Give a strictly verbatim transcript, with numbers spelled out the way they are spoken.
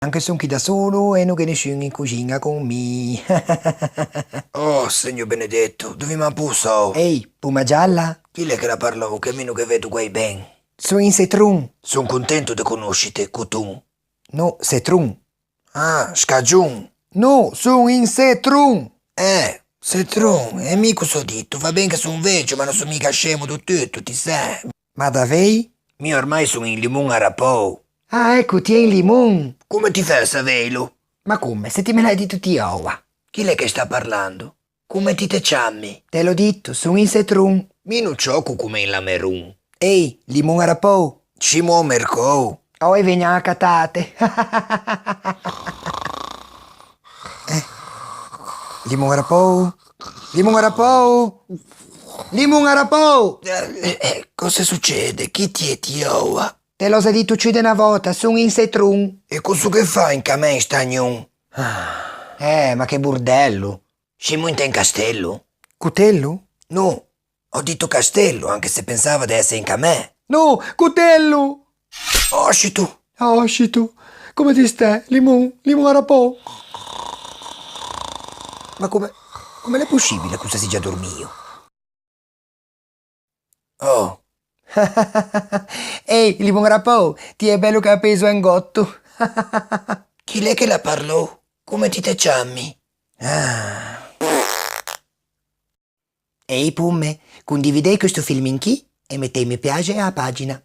Anche son chì da solo e no gh'é nisciun in coxiña con mi. Oh, Signô benedeto, dov'immo po' sò? Ehi, poma gialla? Chi l'é che l'à parlou, che mi no ghe vedo guæi ben? Son in Setron. Son contento de conoscite, Coton. No, Setron. Ah, Scagion. No, son in Setron. Eh, Setron, e mi cosa ò dito? Va ben che son vecio, ma no son miga scemo do tutto, ti sè. Ma davei? Mi ormai son in limon arapou. Ah, eco, ti è in limon. Come ti fæ a saveilu? Ma come, se ti me l'hai dito ti oua? Chi l'é che sta parlando? Come ti te ciammi? Te l'ò dito, son in Setron. Mi no cioco come in Lameron. Ehi, limon arapou. Scimmo a-o mercou. Oe vegnan a catâte. Eh, limon arapou? Limon arapou? Limon arapou! Eh, eh, eh, cosa succede? Chi ti è ti oua? Te l'ò za dito ciù de na vòta, son in Setron. E cosa ghe fâ in camè in stagnon? Ah. Eh, ma che bordello! Scimmo int'un castello? Cotello? No, ò dito castello, anche se pensava de esse in camè. No, cotello! Oscito! Oscito! Come ti stæ, limon, limon arapou? Ma come, come l'é poscibile che o se sia dormio? Oh. Ehi, limon arapou, ti è bello che apeiso un gotto. Chi l'é che l'à parlou? Come ti te ciammi? Ah. Ehi, pome, condividei questo filmin chì e mettei me piace a-a pagina.